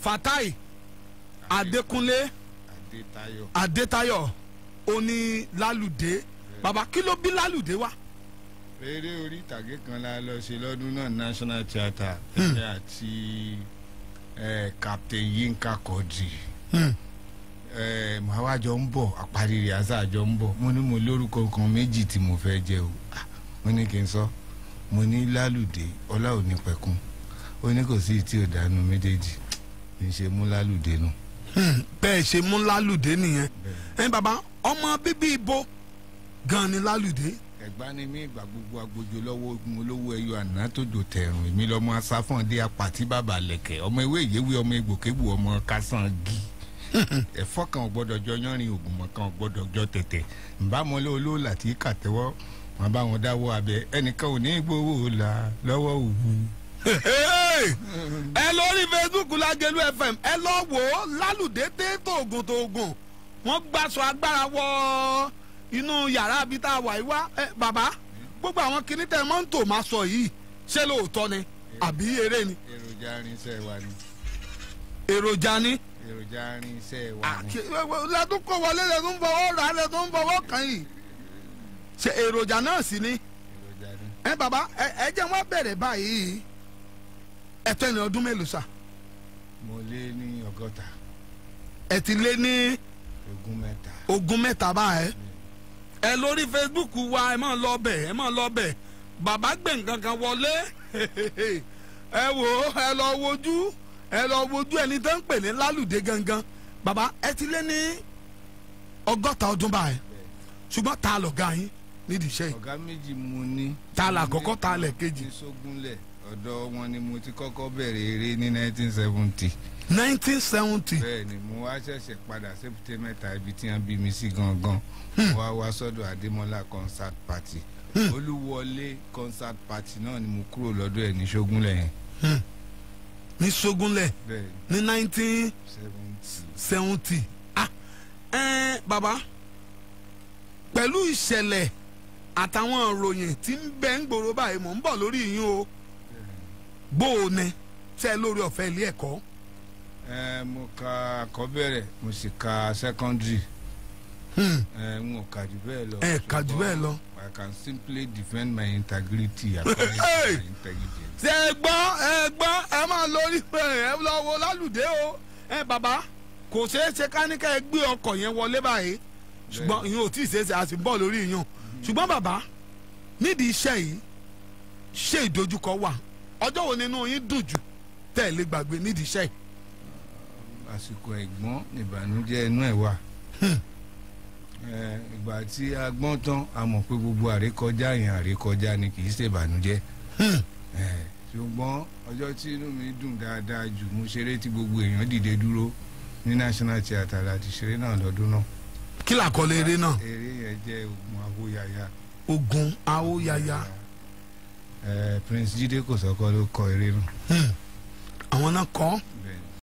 Fatai Adékúnlé Adétayọ̀ oní Lálùdé. Bàbá, kí ló bí Lálùdé wá? Eré orí ìtàgé kan la lọ ṣe lọ́dún náà, National Theatre, ẹ̀mí àti Captain Yinka Quadri. Màá wá jọ ń bọ̀, àparí rẹ̀ àṣà jọ ń bọ̀. Mo ní mo lórúkọ kan méjì tí mo fẹ́ jẹ o. Mo ní kí n sọ, mo ní Lálùdé ọlá ò ní pẹ̀kun. Ó ní kò sí tí ò dánú méjèèjì, ní ṣe mú Lálùdé nù. Bẹ́ẹ̀ ṣe mú Lálùdé nìyẹn. Ẹ bàbá, ọmọ bíbí ibo gan ni Lálùdé? Ẹ̀gbá ni mí, ìgbà gbogbo agbójo lọ́wọ́ ogun olówó ẹyọ àná tó jò tẹ̀rùn. Èmi lọ́mọ asáfọ̀ndé apàtí bàbà lẹ̀kẹ̀, ọmọ ewé ìyéwé, ọmọ egbòkébù, ọmọ kásán gi. Ẹ̀fọ́ kan ò gbọ́dọ̀ jọ yánrin, ògùnmọ̀ kan ò gbọ́dọ̀ jọ tẹ̀tẹ̀. Nbámọ́lé olóòlà tí kàtẹ́wọ́ wọn bá wọn dáwọ́ abẹ, ẹnìkan ò ní gbowó là lọ́wọ́ òwú. Ẹ lórí Facebook Lágẹ̀lú FM, ẹ lọ wò ó. Lálùdé dé tòògùn tòògùn, wọ́n gbàsọ agbára wọ inú yàrá àbí tá a wà yìí wá. Ẹ bàbá, gbogbo àwọn kinní tẹ mọ́ ń tò máa sọ yìí, ṣé lóòótọ́ ni àbí eré ni? Èròjà irinṣẹ́ wa ni. Èròjà ni. Èròjà irinṣẹ́ wa ni. Lẹ́tún kó wọlé, lẹ́tún fọwọ́ rà, lẹ́tún fọwọ́ kàn yìí, ṣe èròjà náà sì ni? Èròjà ni. Ẹ bàbá, ẹ jẹ́ wọ́n bẹ̀rẹ̀ báyìí. Ẹ tó ẹni ọdún mélòó sà? Mo lé ní 60. Ẹ ti lé ní 23. 23 báyìí. Ẹ lórí Facebook wa, ẹ máa lọ bẹ̀, ẹ máa lọ bẹ̀. Bàbá gbé nǹkan kan wọlé, ẹ wò ó, ẹ lọ wojú, ẹ lọ wojú ẹni tó ń pè ní Lálùdé gangan. Bàbá, ẹ ti lé ní 60 ọdún báyìí, ṣùgbọ́n ta lọ̀gá yín nídìí iṣẹ́ yìí? Ọ̀gá méjì mo ní. Ta là kọ́kọ́, ta lẹ̀ kejì? Ní Sógúnlẹ̀, ọ̀dọ̀ wọn ni mo ti kọ́kọ́ bẹ̀rẹ̀ eré ní 1970. 1970. Bẹ́ẹ̀ ni, mo wá ṣẹ̀ṣẹ̀ padà sébùté mẹ́ta, ibi tí wọ́n bí mi sí gangan. Mo wá wá sọ́dọ̀ Adémọ́lá concert party, Olúwọlé concert party náà ni mo kúrò lọ́dọ̀ ẹ̀ ní Sógúnlẹ̀ yẹn. Ní Sógúnlẹ̀? Bẹ́ẹ̀. Ní 1970. 70. Ah, ẹ bàbá, pẹ̀lú ìṣẹ̀lẹ̀ àtàwọn ìròyìn tí ń bẹ ń gbòòrò báyìí, mò ń bọ̀ lórí yín o. Bó o ní ṣe lórí ọ̀fẹ́ ilé ẹ̀kọ́? Ẹ, mo ka àkọ́bẹ̀rẹ̀, mo sì ka secondary. Ẹ n ò kà jù bẹ́ẹ̀ lọ. Ẹ kà jù bẹ́ẹ̀ lọ. I can simply defend my integrity according to Hey! my intelligence. Ṣe ẹ gbọ́? Ẹ gbọ́, ẹ máa lórí ẹ lọ wo Lálùdé o. Ẹ bàbá, kò ṣeé ṣe ká ní ká ẹ gbé ọkọ̀ yẹn wọlé báyìí, ṣùgbọ́n ìyẹn ò tí ì ṣeé ṣe, a sì ń bọ̀ lórí ìyẹn. Ṣùgbọ́n bàbá, nídìí iṣẹ́ yìí, ṣé ìdojúkọ wà? Ọjọ́ wo nínú yín dùn jù tẹ́ ẹ lè gbàgbé nídìí iṣẹ́ yìí? Àsìkò ẹ̀gbọ́n ìbànújẹ́ inú ẹ̀ wà. Ìgbà tí a gbọ́n tán, a mọ̀ pé gbogbo àrékọjá yẹn, àrékọjá ni, kì í ṣe ìbànújẹ́. Ṣùgbọ́n ọjọ́ tí inú mi dùn dáadáa jù, mo ṣeré tí gbogbo èèyàn dìde dúró ní National Theatre láti ṣeré náà lọ́dún náà. Kí làkọlé eré náà? Eré yẹn jẹ́ Ogun Awóyaya. Ogun Awóyaya. Prince Jídé Kòsọ́kọ́ ló kọ eré náà. Àwọn náà kọ́? Bẹ́ẹ̀ni.